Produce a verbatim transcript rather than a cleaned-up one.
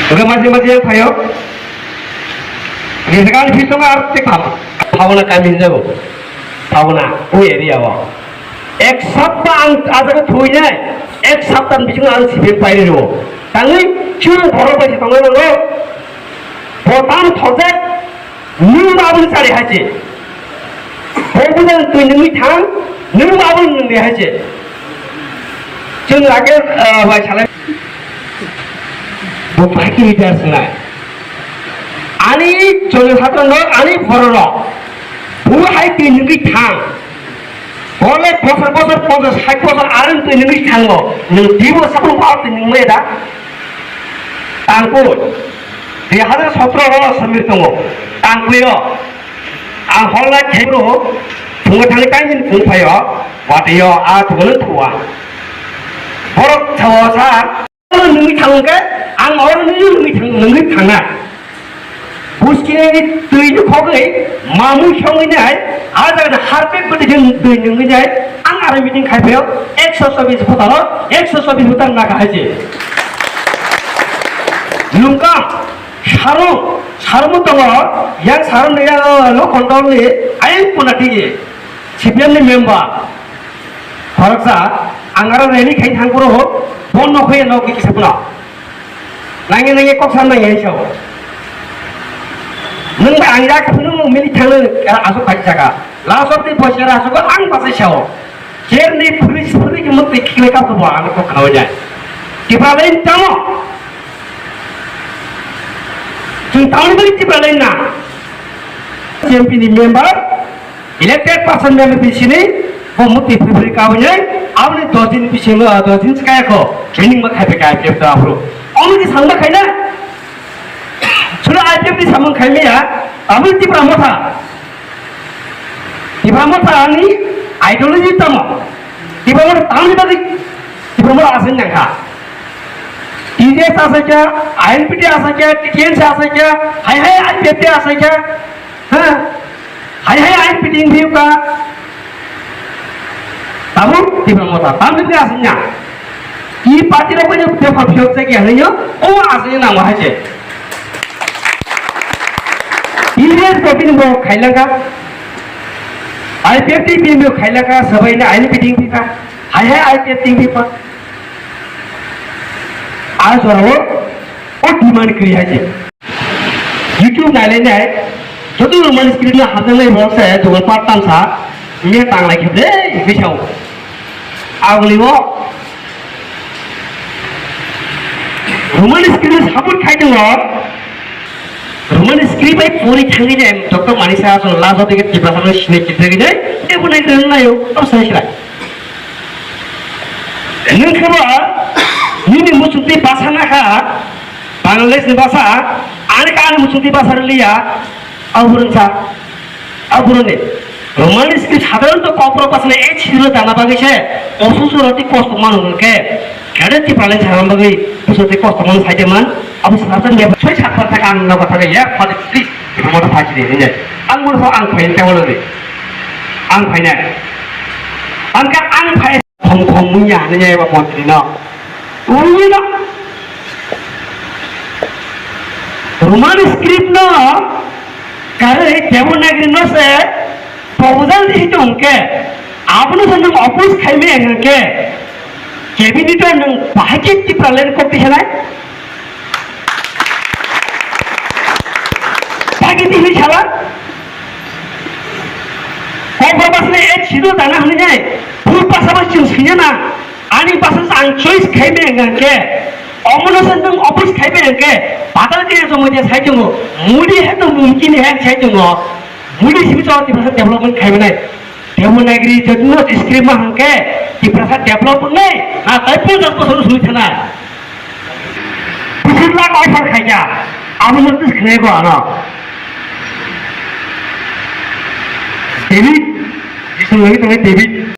Oke, masi masi yang payo. Ini sekali pisong ar tik pam. Pawna kami jago. Pawna, u area o. Ek sapta ang aja ko thui nai. Ek sapta bising ang sipin pai ro. Tangwi churu borok bai tongwi ro. Botam thojak. Nwng ba aboni chari hai se. Bo bujang twi nwngwi thang, nwng ba aboni nwng de hai se. Chwng lage, ah, bai salai. Bo bai ki leader sinai. Ani chwng satro no, ani phoro no. Bo hai twi nwngwi thang. Bole bosor bosor ponchash sait bosor arin twi nwngwi thango. Nwng dibo sakno ba twi nwngmaya da? Tangkui. Dui hazar sotro o Samir tongo. Tangkui o. Ang hol lai thebro. Phungo thangwi taini phung phaio. Watio a thugolo thua. Borok thawa sa. Nwngwi thangkhe, ang oro nwngwi nwngwi thang-, nwngwi thangna. Buskini twi ni khogwi mamui songwi nai, a jaga harpek bwtwi khe twi nwngwi nai, ang aro meeting khai phaio, ekso chobbish voter o, ekso chobbish voter naga hai se. Lungkang, sarung, sarung tongo, yang sarung ni yang, lo control ni, ayang puna tigi. C P M ni member, khoroksa, ang aro rally khai thang phuru, phone no khuya no kisa phano. Nangya nangya kok sa nangya sao. Nwng bai ang yak phano mili thang nang asuk khai saka. Last of the boss era asuk ang basa sao. Cher ni phuri phuri ki mukti khile ka phabo ang kok khao jai. Tipra line tamo. Chwng tamo ni Tipra line na. C M P ni member. Elected person mele bisini bo muti phibri kawi nai, aboni dos din bisingo, dos din chikaya kho, training ma khaipe kai kep da aphuru. Omo ni sangma khaina? Sura I P F ni samung khaimiya, aboni Tipra Motha. Tipra Motha ani ideology tamo. Tipra Motha tamni bagwi, Tipra Motha asai nangkha. T J S asai kya, I N P T asai kya, T T N C asai kya, hai hai I P F T asai kya, ha? Hai hai I P T N C ka. Tabuk Tipra Motha, tamni bagwi asai nya. I party rok bai bepar phiyok se kya hwnyo, o asai nang wahai se. T J S ko bini bo khailaka, I P F T bini bo khailaka, sabai na I N P T ka, hai hai I P F T ka. A jorao o demand kri hai se. YouTube nailainai, joto Roman script no hamjaknai borok se, jogon part tamsa, me tanglai khe de, bisao. Aguli o Roman script support khai tongo. Roman script bai pori thangwi de, Doctor Manik Saha so last of the Tiprasa no sinai khe de, de bunai de nayo, to sai sai. Nung khe bo nini muchukti basa na kha, Bangladesh ni basa, ani ka ani muchukti basa rwliya, aburung sa, aburung ni. Roman script sadharanto kokborok basa na H hero dana bagwi se, osu suro ti kosto manu hwnkhe, kare ti palai saram bagwi, buso ti kosto manu saide man, abu sadharanto soi sat bar thaka ang nogo thaka ya, pati please, ibu moto phachi de, hinjai. Ang mono ang phain tawalo de. Ang phainai. Ang ka ang phai. Khom khom muya hinwi ya eba montri no. Ui no. Roman script no karwi Devanagari no se proposal di hitu hwnkhe, abono se nwng oppose khaimaya hwnkhe, cabinet o nwng bahai khe Tipraland kok tisanai? Bahai khe tihwi sala? Kokborok bwswkni ek sido dana hwnwi nai, phuru bwsa bai chwng swina na, ani bwsa ang choice khai maya hwnkha hwnkhe, omono se nwng oppose khai maya hwnkhe, badal khe jomoi de sai tongo, Modi hai to mumkin hai sai tongo, Modi simi chwng Tiprasa development khai mwnai, Devanagari jotno script ma hwnkhe, Tiprasa develop wngnai, na tai ponchas bosor swi thana. Bwswk lak offer khaikha, abo notice khnai ko ano. David, Jisu lagi tongwi David,